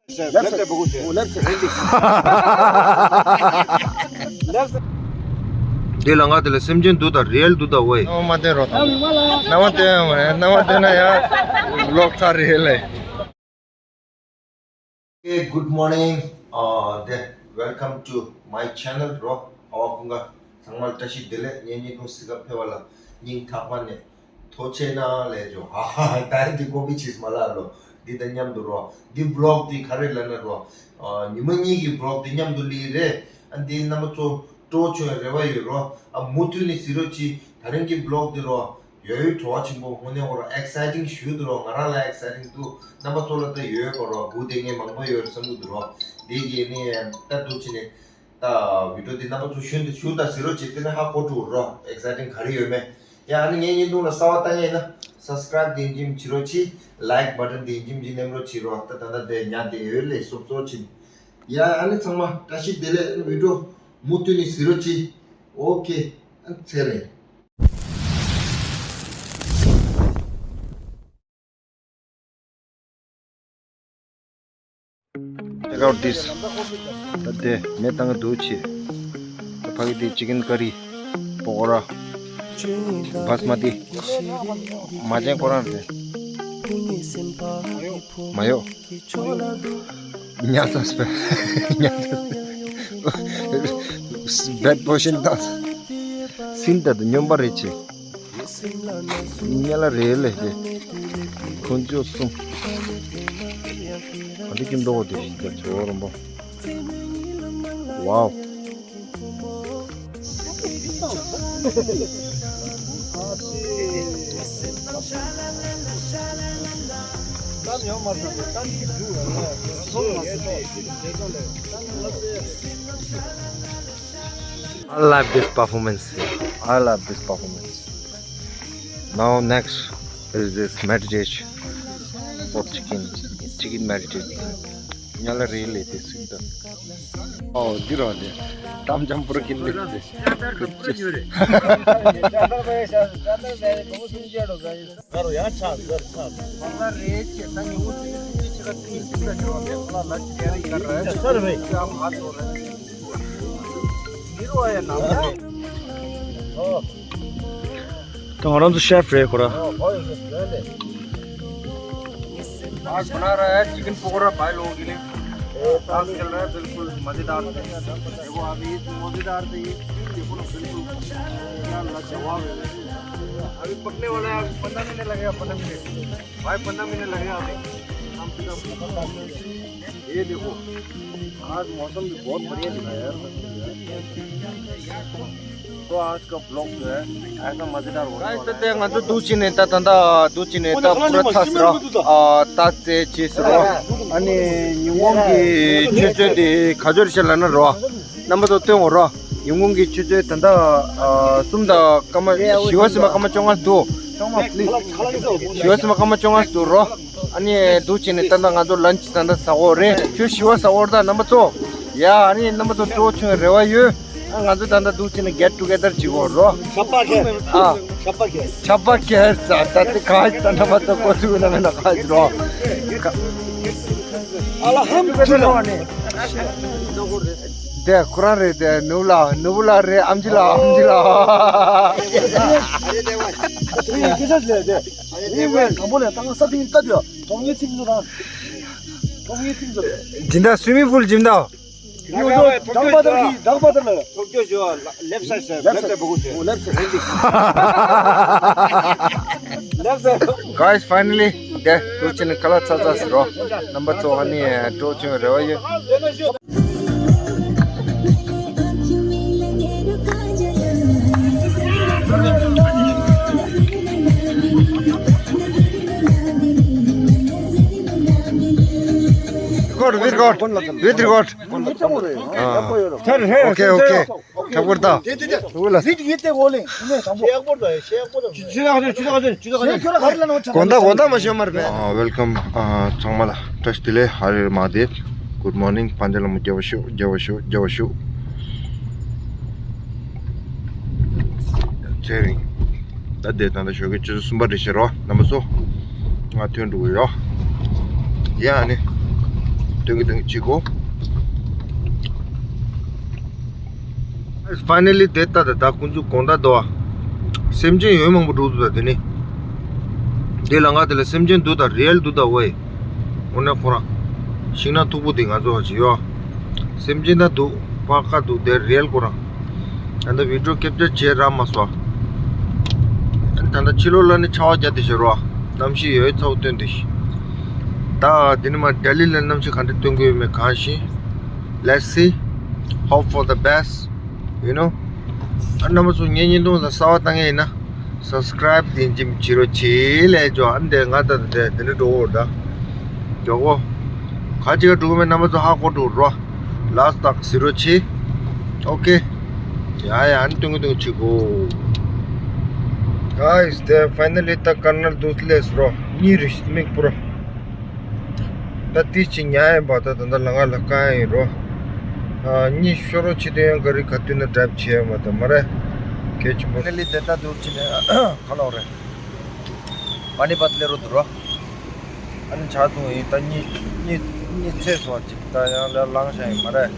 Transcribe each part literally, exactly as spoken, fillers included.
འདི་ལ་ང་དེ་ལ་སེམས་ཅན་འདུག་དང་རེལ་འདུག་དང་ཝེ། ནམ་མ་བསྟན་རོགས་དང་། ནམ་མ་བསྟན་ཡང་མ་རེད། ནམ་མ་བསྟན་ན་ཡང་ལོག་ཚར་རེད་ལེ། Hey, good morning. Uh, the, welcome to my channel, རོ། ཨ་བ་ཀུན་དགའ་ཚང་མར་བཀྲ་ཤིས་བདེ་ལེགས། ངའི་བརྙན་ཐུང་གཟིགས་ག་ཕེབས་པ་ལ་སྙིང་ཐག་པ་ནས་ཐུགས་རྗེ་ཆེ་གནང་ལབ་ཆོག་ཧ་ཧ། ད་རེས་འདི་ཀོ་པི་བྱས་མ་ལབ་རོ། འདི་དང་མཉམ་དུ་རོ། འདི་བི་ལོག་འདི་ག་རེ་ལབ་ན་རོ། ཨ་ཉི་མ་གཉིས་ཀྱི་བི་ལོག་འདི་མཉམ་དུ་སླེབས་རེད། ཨ་འདི་རྣམ་པ་ཚོ་སྤྲོ་བོ་བྱུང་བའི་རེ་བ་ཡོད་རོ། ཨ་མུ་མཐུད་ནས་གཟིགས་རོགས་གྱིས། ད་རིང་གི་བི་ལོག་འདི་རོ། ཡོ་ཡོ་བྲོ་བ་ཆེན་པོ། དངོས་གནས་ཁོ་རང་ཨེག་སའི་ཊིང་ཞེ་པོ་འདུག་རོ། ང་རང་ལ་ཨེག་སའི་ཊིང་འདུག་རྣམ་པ་ཚོ་ལ་ད་ཡོ་ཡོ་གོ་རོ། སྒུག་བསྡད་མཁན་མང་པོ་ཡོད་རེད་བསམ་གྱི་འདུག་རོ། འདི་གི་ནི་ད་འདུག་བྱས་ནས་ད་བི་ཌིའོ་འདི་རྣམ་པ་ཚོ་ཞུ་འདི་ཞུ་དང་གཟིགས་རོགས་བྱེད། དེ་ནས་ཧ་གོ་འགྲོ་རོ། ཨེག་སའི་ཊིང་ག་རེ་ཡོད་མེད། ཡ་ཨ་ནི་ངའི་བརྙན་ཐུང་ལ་གསར་པ་ལྟ་མཁན་ཡིན་ན་སབ་སི་ཀ་རའིབ་དེ་འཇིམ་བྱེད་རོགས་གྱིས། ལའིཀ་བ་ཊན་དེ་འཇིམ་གྱིས་མནན་རོགས་བྱེད་རོ། ད་ད་ད་དེ་ཉག་དེ་ཡོད་ལས་སོབ་སོབ་བྱེད། ཡ་ཨ་ནི་ཚང་མ་བཀྲ་ཤིས་བདེ་ལེགས། བི་ཌིའོ་མུ་མཐུད་ནས་གཟིགས་རོགས་གྱིས། ཨོ་ཁེ། ཨ་ཚེ་རིང་། Check out this. ད་དེ་མེ་བཏང་གི་འདུག་བྱས། ད་ཕ་གི་དེ་ཅི་ཀན་ཀ་རི། པོ་ཀོ་ར། བྷ་སི་མ་ཏི། མ་ཅན་ཁོ་རང་རེད། མ་ཡོ། ཉ་ས་སྤེ། ཉ་ས་སྤེ། བེད་པོ་ཤིན་ཏང་། སིན་ད་དུ་སྨྱོན་པ་རེད་ཆེ། ཉ་ལ་རེད་ལེ་ཧེ། ཁོ་ཚོ་གསུམ། ཨ་འདི་ཀིན་འགྲོ་དེ་ཞིག་ད་ཇོ་རོམ་པོ། ཝའོ། I love this performance. I love this performance. Now next is this meditation for chicken. Chicken meditation. ཉ་ལ་རེད་ལེ་དེ་སུས་ད། ཨོ་འདི་རོ་འདི། ཏམ་ཇམ་པུར་གིན་ལེ་དེ། ད་ང་རང་ཚོ་ཤེཕ་རེད་ཁོ་ར། आज बना रहा है चिकन पकौड़ा भाई लोगों के लिए। आज चल रहा है बिल्कुल मज़ेदार। देखो, अभी मज़ेदार से ये देखो ना, बिल्कुल क्या लाजवाब है। अभी पकने वाला है, अभी पन्द्रह मिनट लगेगा, पन्द्रह मिनट। भाई, पन्द्रह मिनट लगेगा अभी। हम पूरा ये देखो, आज मौसम भी बहुत बढ़िया दिखा है यार। तो आज का ब्लॉग जो है, ऐसा मज़ेदार होने वाला है। ད་ང་ཚོ་འདུག་བྱས་ནས་ད་ད་ད་འདུག་བྱས་ནས་ད་པུ་ར་ཐ་སི་རོ། ཨ་ད་ཙེ་ཅི་སི་རོ། ཨ་ནི་ཉིན་གུང་གི་ཆུ་ཚོད་དེ་ག་ཚོད་རེད་ཤག་ལབ་ན་རོ། རྣམ་པ་ཚོ་སྟོན་འོ་རོ། ཉིན་གུང་གི་ཆུ་ཚོད་ད་ལྟ་ཨ་གསུམ་དང་སྐར་མ། བཞི་པ་ཟིན་པ་སྐར་མ་བཅོ་ལྔ་འདུག་བཞི་པ་ཟིན་པ་སྐར་མ་བཅོ་ལྔ་འདུག་རོ། ཨ་ནི་འདུག་བྱས་ནས་ད་ལྟ་ང་ཚོ་ལན་ཆི་ད་ལྟ་ཟ་འོ་རེད། ཁྱོད་བཞི་པ་ཟ་འོ་རེད་ད་རྣམ་པ་ཚོ། ཡ་ཨ་ནི་རྣམ་པ་ཚོ་སྤྲོ་བོ་བྱུང་བའི་རེ་བ་ཡོད། ཨ་ང་ཚོ་ད་ལྟ་འདུག་བྱས་ནས་གེཊ་ཊུ་གེ་དར་བྱེད་འོ་རོ། ཆབ་པ་ཁེར། ཨ། ཆབ་པ་ཁེར། ཆབ་པ་ཁེར་ཟ། ད་དེ་ག་ད་རྣམ་པ་ཚོ་གོ་ཚུགས་ན་མེད་ན་ག་ཟེར་རོ། ཨ་ལ་ཧམ་ཁུ་ལོ་ནི། དེ་ཁོ་རང་རེད། དེ་ནུབ་ལ་ནུབ་ལ་རེད། ཨམ་ཆི་ལ་ཨམ་ཆི་ལ། སྦྱིན་བདག་སུའི་མིང་པུལ་སྦྱིན་བདག Guys, finally, དེ་འདུག་བྱས་ནས་ཁ་ལག་ཚར་ཚར་ཟེར་རོ། རྣམ་པ་ཚོ་ཨ་ནི་སྤྲོ་བོ་བྱུང་བའི་རེ་བ་ཡོད། Record, we record, we record. ཨ། ཨོ་ཁེ་ཨོ་ཁེ། ཁྱབ་པར་ད། དགོན་བདག་དགོན་བདག་མ་ཤོད་མར་བས། ཨ། welcome། ཨ། ཚང་མ་ལ་བཀྲ་ཤིས་བདེ་ལེགས། ཧ་རེ་མ་དེབ། Good morning། པན་ཇ་ལ་མོ་རྒྱལ་བ་ཤོག་རྒྱལ་བ་ཤོག་རྒྱལ་བ་ཤོག་ཚེ་རིང་། ད་དེ་ད་ལྟ་ཞོགས་ཀའི་ཆུ་ཚོད་གསུམ་པ་རེད་ཤག་རོ། རྣམ་པ་ཚོ། ང་ཐོན་འགྲོ་གི་ཡོད། ཡ་ཨ་ནི། སྟོན་གྱི་སྟོན་གྱི་བྱེད་གོ། Finally དེ་ལྟ་ད་ད་ཀུན་སྤྱོད་གོང་ད་དོ། སེམས་ཅན་ཡོད་མང་པོ་འགྲོ་འདུག་ད་དེ་ནི། དེ་ལ་ང་དེ་ལ་སེམས་ཅན་འདུག་ད་རེལ་འདུག་ད་ཝེ། འོ་ན་ཁོ་རང་། ཤིང་ནགས་མཐུག་པོ་དེ་ང་ཚོ་བ་ཅི་ཡོ། སེམས་ཅན་ད་འདུག་པ་ཁ་འདུག་དེ་རེལ་ཁོ་རང་། ད་ལྟ་བི་ཌིའོ་ཀེབ་ཅར་བྱས་རག་མ་སོང་། ད་ལྟ་ཕྱི་ལོགས་ལ་ནི་ཆར་པ་བརྒྱབ་བསྡད་བཞག་རོ། གནམ་གཤིས་ཡོད་ཚ་པོ་སྟོན་བསྡད་ཤག་ད་དེ་ནི་མ་ལྡི་ལི་ལ་གནམ་གཤིས་ག་འདྲ་སྟོན་གྱི་ཡོད་མེད་གང་ཤེས། Let's see. Hope for the best. You know. ཨ་རྣམ་པ་ཚོ་ངའི་བརྙན་ཐུང་ལ་གསར་པ་ལྟ་མཁན་ཡིན་ན། Subscribe དེ་འཇིམ་བྱེད་རོགས་བྱེད་ལས་ཇོ། ཨ་འདས་ང་ད་འདས་དེ་འདྲ་འགྲོ་འོར་ད། ཇོ་གོ། ག་ཅིག་ག་འགྲོ་གི་མེད་རྣམ་པ་ཚོ་ཧ་གོ་འགྲོ་རོ། Last talk ཟེར་རོགས་བྱེད། Okay. ཡ་ཡ་ཨ་ནི་སྟོན་གི་སྟོན་གི་བྱེད་གོ། Guys, they finally ད་ཀར་ནལ་འདུག་སླེབས་རོ། གཉིད་རེ་མིག་སྤུ་ར། ད་ཏི་ཅི་ཉ་ཡིན་པ་ད་ད་ད་ལ་ང་ལ་ཀ་ཡིན་རོ། ཨ་གཉིད་ཤོར་རོ་ཆི་དེ་ཡང་ག་རི་ག་དུས་ན་འགྲབ་བྱེད་མ་ད་མ་རེད། ཁྱེད་ཆུ་མོ་ནེ་ལི་དེ་ད་དུ་ཅི་ནས་ཁ་ལོག་རེད། པ་ནི་པ་ཏི་ལེ་རོ་དུ་རོ། ཨ་ནི་ཆ་ཐུང་ཡིན་ད་གཉིད་གཉིད་གཉིད་ཚད་སོགས་ཅིག་ད་ཡང་ལ་ལངས་ཤ་ཡིན་མ་རེད།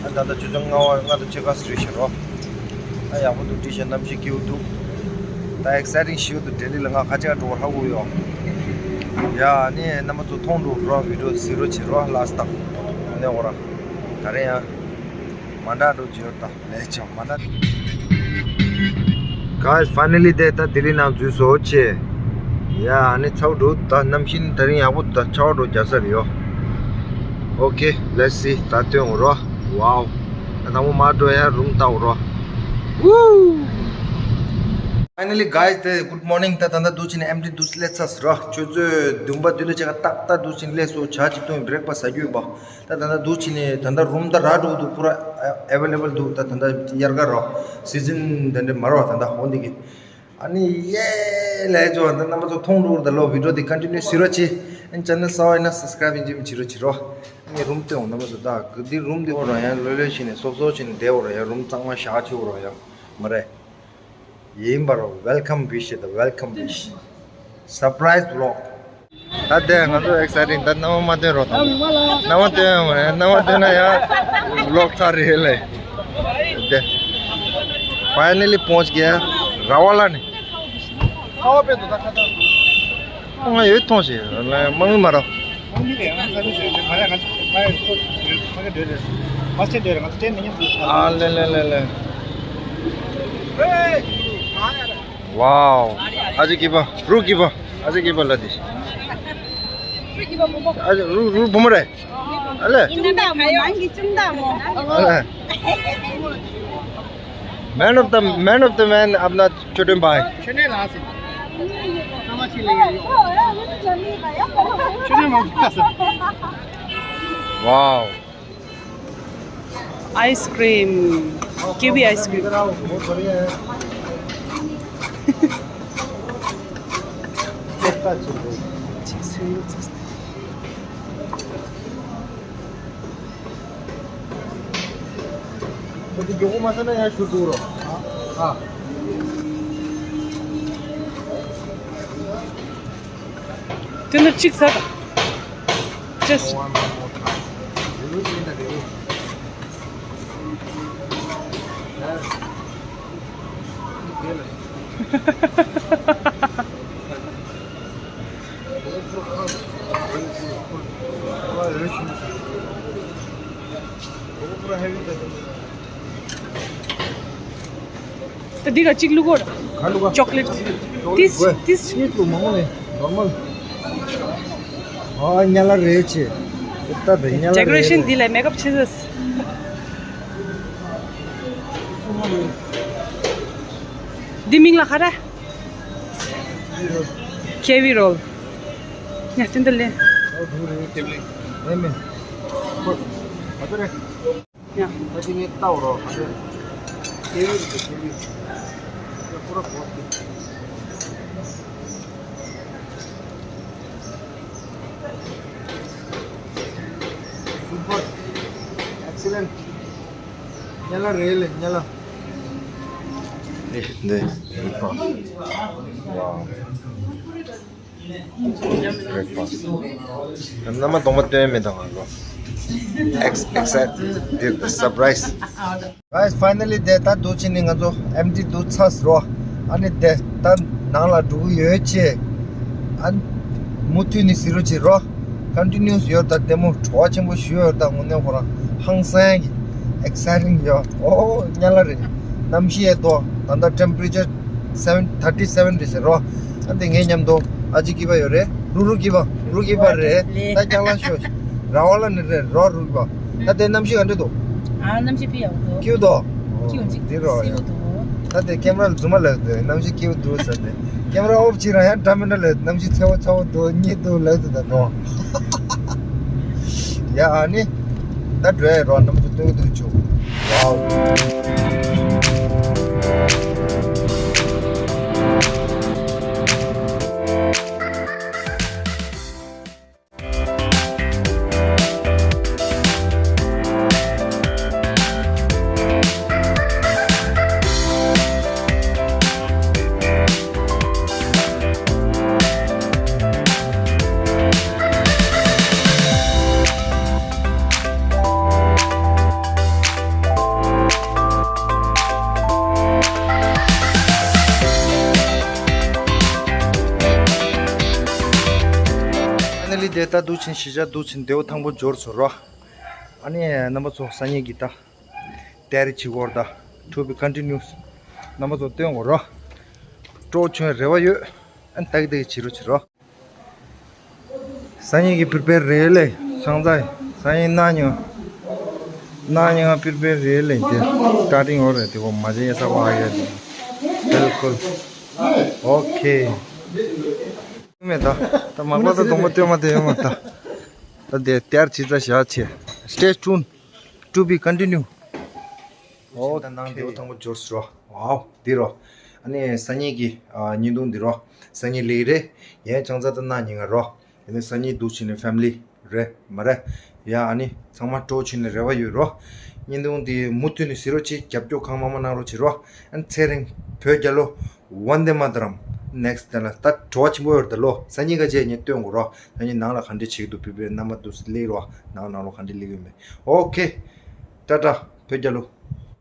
ཨ་ད་ད་ཆུ་ཚོད་ལྔ་བ་ལྔ་དང་ཕྱེད་ཀ་སུ་རེད་ཤི་རོ། ཨ་ཡག་པོ་འདུག་བཀྲ་ཤིས་བདེ་ལེགས་ཞུ་འདུག་ད་ཨེག་སའི་ཊིང་ཞུ་འདུག་ལྡི་ལི་ལ་ང་ཁ་ཆེ་འགྲོ་བར་ཧ་གོ་ཡོད། ཡ་ནི་རྣམ་པ་ཚོ་མཐོང་འགྲོ་རོགས་བི་ཌིའོ་གཟིགས་རོགས་བྱེད་རོགས་ལ་སྟག་ནས་འོ་ར་ག་རེ་ཡང་མ་འདྲ་འགྲོ་བྱེད་ཡོད་ད་ལས་ཆོག་མ་འདྲ། Guys, finally དེ་ད་ལྡི་ལི་ནང་འཛུལ་སོ་ཆེ། ཡ་ནི་ཚ་བོ་འགྲོ་ད་གནམ་གཤིས་ནི་ད་རིང་ཡག་པོ་ད་ཆར་པ་འགྲོ་རྒྱག་ས་རེད་ཡོ། Okay, let's see. ད་སྟོན་འོ་རོགས། Wow. ད་དང་པོ་མ་འགྲོ་ཡ་རུམ་ལྟ་འོ་རོགས། Woo! Finally, guys, the good morning. ད་ད་ད་འདུག་ཕྱིན་ནས་ཨེམ་ཊི་འདུག་སླེབས་ཚར་རོ། ཆུ་ཚོད་བདུན་པ་བདུན་ལ་ཆ་ག་ཏག་ཏག་འདུག་ཕྱིན་སླེབས་སོ། ཇ་ཅིག་བཏུང་བི་རེག་ཕ་སི་ཟ་རྒྱུ་ཡིན་པ། ད་ད་ད་འདུག་ཕྱིན་ནས་ད་ད་རུམ་ད་ར་འགྲོ་འདུག་པུ་ར་ཨེ་ཝེ་ལེ་བལ་འདུག་ད་ད་ད་དབྱར་ཁ་རོ། སི་ཛིན་ད་འདྲ་མ་རོ་ད་ད་འོ་འདི་གི། ཨ་ནི་ཡེ་ལས་ཇོ་ད་རྣམ་པ་ཚོ་མཐོང་འགྲོ་ད་ལོ་བི་ཌིའོ་འདི་ཀོན་ཊི་ནིའུ་ཟེར་རོགས་བྱེད། ཨ་ནི་ཅེ་ནལ་གསར་པ་ཡིན་ན་སབ་སི་ཀ་རེབ་ཡིན་གཅིག་མིན་གཅིག་རོགས་བྱེད་རོགས། ཨ་ནི་རུམ་སྟོན་འོ་རྣམ་པ་ཚོ་ད་ག་འདི་རུམ་འདི་འོ་ར་ཡང་ལོས་ལོས་བྱས་ནས་སོབ་སོབ་བྱས་ནས་བསྡད་འོ་ར་ཡང་རུམ་གཙང་མ་ཞག་ཆེ་འོ་ར་ཡང་མ་རེད། ཡིན་པ་རོ་welcome wish ད་welcome wish surprise vlog། ད་དེ་ང་ཚོ་ཨེག་སའི་ཊིང་ད་རྣམ་པ་མ་སྟོན་རོགས་དང་། རྣམ་པ་སྟོན་ཡོང་མ་རེད། རྣམ་པ་སྟོན་ན་ཡང་ལོག་ཚར་རེད་ལེ། དེ་finally पहुंच गया ར་ཝ་ལ་ནི། ང་ཡོད་མཐོང་ཞིག་ལ་མང་མི་མ་རོ། ཨ་ལེ་ལེ་ལེ་ལེ། Wow. Aji kiba, ru kiba, aji kiba la di. Aji ru ru bumare. Ale. Chungda mo, mangi chungda mo. Ale. Man of the man of the man, apna chote bhai. Chene la si. Nama chile. Chene mo. Wow. Ice cream, kiwi ice cream. དེ་ནི་གཅིག་ཟ་དང་། Just. ད་འདི་ག་གཅིག་བླུག་གོ། ག་བླུག་ག་ཅོག་ལེཊ། ཅོག་ལེཊ་ཏིས་དགོས། ཏིས། ཏིས་བླུག་མང་པོ་ནས་ནོར་མལ། ཨ་ཉ་ལ་རེད་ཆེ། ད་དེ་ཉ་ལ་རེད། ཌེ་ཀོ་རེ་ཤན་འདི་ལ་མེག་ཨབ་བྱེད་ཟེར། འདི་མིང་ལ་ག་རེ། ཁེ་བི་རོལ། ཉ་སྟོན་ད་ལེ། ཨོ་དུ་རེད། ཁེ་བི་ལེ། མེ་མེ། ཁོ་ག་ཚོད་རེད། ཡ། ད་ཅི་ངས་ལྟ་བ་རོགས་ག་ཚོད། ཁེ་བི་རེད་ཁེ་བི། ཁོ་ར་གོ་ཏི། Super. Excellent. ཉ་ལ་རེད་ལེ་ཉ་ལ། ཨེ་འདི་རིག་པ། Wow. Breakfast. རྣམ་པ་གདོང་པ་སྟོན་མེད་དང་ང་ལོ། Ex- excited, surprise. Guys, finally དེ་ད་འདུག་ཕྱིན་ནི་ང་ཚོ་ཨེམ་ཊི་འདུག་ཚར་རོ། ཨ་ནི་དེ་ད་ནང་ལ་འགྲོ་གི་ཡོད་ཅེ། ཨ་མུ་མཐུད་ནི་ཟེར་རོ་ཅེ་རོ། ཀོན་ཊི་ནིའུ་ཡོད་ད། དེ་མོ་བྲོ་བ་ཆེན་པོ་ཞུ་ཡོད་ད། དངོས་གནས་ཁོ་རང་ཧང་སང་གི་ཨེག་སའི་ཊིང་ཡོད། ཨོ་ཉ་ལ་རེད། གནམ་གཤིས་ཡོད་དོ། ད་ལྟ་temperature seven thirty seven རེད་ཟེར་རོ། ཨ་དེ་ངའི་མཉམ་དུ་ཨ་ཅེ་སྐྱིད་པ་ཡོད་རེད། རུ་རུ་སྐྱིད་པ། རུ་སྐྱིད་པ་རེད། ད་རྒྱང་ལ་ཤོག་ར་བ་ལ་ནི་རེད་རོ་རུ་སྐྱིད་པ། ད་དེ་གནམ་གཤིས་ག་འདྲ་འདུག་ཨ་གནམ་གཤིས་ཕི་ཡག་འདུག་སྐྱིད་འདུག་སྐྱིད་འདུག་འདི་རོ་སིའུ་འདུག་ད་དེ་ཀེམ་ར་ལ་རྫུན་མ་ལབ་འདུག་གནམ་གཤིས་སྐྱིད་འདུག་ཟེར་ཏེ། ཀེམ་ར་ཨོཕ་བྱེད་ར་ཡང་འདྲ་མི་འདྲ་ལབ། གནམ་གཤིས་ཚ་བོ་ཚ་བོ་འདུག་སྙིང་འདུག་ལབ་འདུག་ད་ནོ། ཡ་ཨ་ནི། ད་འགྲོ་ཡ་རོ། གནམ་གཤིས་སྟོན་གི་འདུག་ཆུ། ཝའོ། ཕ་ནེ་ལི་དེ་ལྟ་འདུག་ཕྱིན། གཞིས་ཆགས་འདུག་ཕྱིན་བདེ་པོ་ཐང་པོ་འབྱོར་སོང་རོ། ཨ་ནི་རྣམ་པ་ཚོ་སང་ཉིན་གྱི་ད་ཏེ་རི་བྱེད་དགོས་རེད་ད། To be continuous རྣམ་པ་ཚོ་སྟོན་དགོས་རོ། སྤྲོ་བྱོན་རེ་བ་ཡོད། ཨ་ནི་ཏག་ཏག་བྱེད་རོགས་བྱེད་རོགས། སང་ཉིན་གྱི་པི་རི་པེར་རེད་ལེ། སང་ཙང་སང་ཉིན་གནངས་ཉིན། གནངས་ཉིན་པི་རི་པེར་རེད་ལེ། དེ་སི་ཊར་ཊིང་ཨོ་རེད། དེ་གོ་མ་བྱེད་ཡ་ས་བ་ཨ་ཡ་དེ། བེལ་ཀུལ། ཨོ་ཁེ། མེད་ད། ད་མག་པ་ད་གདོང་པ་སྟོན་མ་དེ་ཡོད་མ་ད། ད་དེ་ཏེར་བྱེད་ཙ་བཞག་བྱེད། Stay tuned to be continue. ཨོ་ད་ནང་བདེ་པོ་ཐང་པོ་འབྱོར་སོང་རོ། ཝའོ་འདི་རོ། ཨ་ནི་སང་ཉིན་གྱི་ཨ་བརྙན་ཐུང་འདི་རོ། སང་ཉིན་ལེགས་རེད། ཡན་ཆང་ཚ་ད་གནངས་ཉིན་ང་རོ། ཨ་ནི་སང་ཉིན་འདུག་ཕྱིན་ནི་ཕེ་མི་ལི་རེད་མ་རེད། ཡ་ཨ་ནི་ཚང་མ་སྤྲོ་བོ་བྱོན་ནི་རེ་བ་ཡོད་རོ། བརྙན་ཐུང་འདི་མུ་མཐུད་ནས་གཟིགས་རོགས་བྱེད། རྒྱབ་སྐྱོར་གང་མང་མང་གནང་རོགས་བྱེད་རོ། ཨ་ནི་ཚེ་རིང་བོད་རྒྱལ་ལོ། ཝན་དེ་མ་ཏ་རམ། ནེག་སི་ཊ་ལ་ད་བྲོ་བ་ཆེན་པོ་ཡོད་རེད་ད་ལོ། སང་ཉིན་ག་བྱས་ངས་སྟོན་དགོས་རོ། སང་ཉིན་ནང་ལ་ག་འདྲས་བྱེད་ཀྱི་འདུག་པི་པེ་རྣམ་པ་འདུག་སླེབས་རོ། ནང་ནང་ལོ་ག་འདྲས་སླེབས་ཡོད་མེད། ཨོ་ཁེ། ཏ་ཏ། བོད་རྒྱལ་ལོ།